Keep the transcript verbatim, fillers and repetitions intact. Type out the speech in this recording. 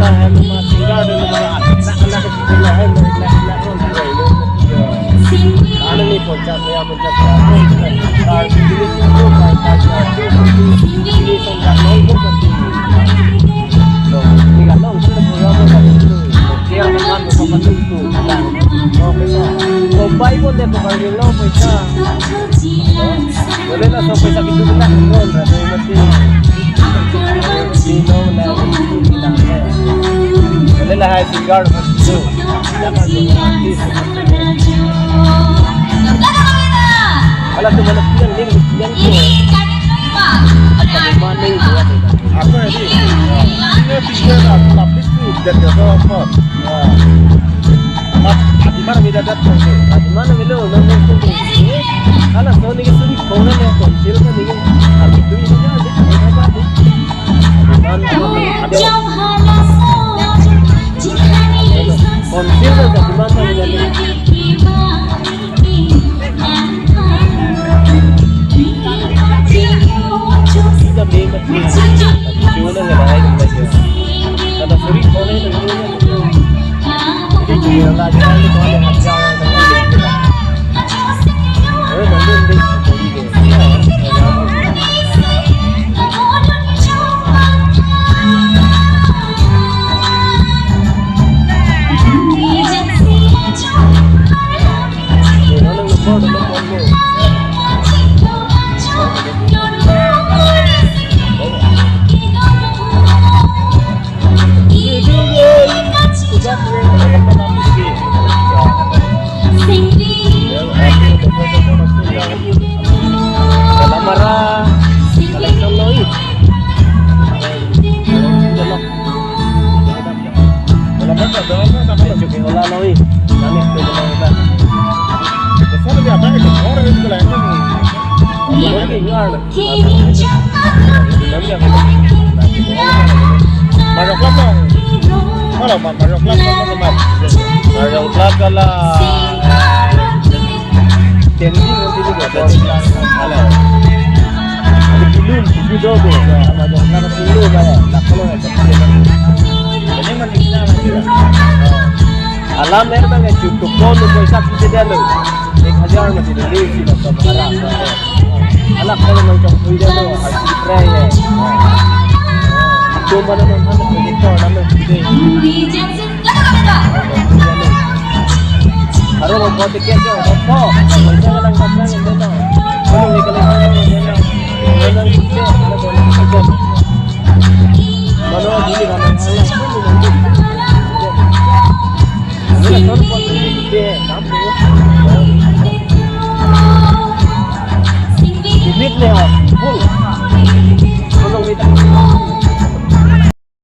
Hem ma singer de ma anak anak ke singer hem ma anak anak ron ron ron. Ano ni ponchas ya ponchas ya. Kar bili singko pai kar ya tu ni song dak nong ko mati. Lo ni ka nong ko ko ya ko mati. Kaya naman ko mati tu. Lo ko ko pai ko de ko kar lo ko sa. Boleh laso paisa kitu kita ngon ra mati. Sino na kita. Boleh lah hai singer tu. Jangan artis. Kalau tu mana yang dia yang tu. Apa ini? Ini video lah, publish tu dan dia apa? Amat, adi mana beda dat kong ke? Adi mana beda, non non kong ke. Ala so ni suri kong na kong, sila ni. Adi tu ini aja, adi tu apa adi? Man, adi. Kong sila adi mana beda? Dalam mara, dalam solo. Dalam mara, dalam mara, dalam mara. Cukup olah noi. Kami ke dalam mara. Besar dia apa itu? Orang itu lain kan. Orang ini luar. Majok Club lang. Mana, Majok Club lang, teman. Majok Club kalang. Tending nanti juga ada. Ada belum, itu do do. Majok Club dulu, Bang. Nak kalau ada. Ini mana kita lagi, Bang? Alam er bang, eh, cukup kau tu paisa kita dia lo. Ek hajar mati dulu si bapa mahara. Anak kalau macam tu dia lo, harus diperai ya. Itu mana mana mana tu kita nama kita. Haro mau buat tiket jo, kau. Paisa lang paisa yang dia tahu. Kalau ni kalau mana mana mana kita, mana mana kita. Mana dulu mana mana. Singit le, oh, full. Tolong minta.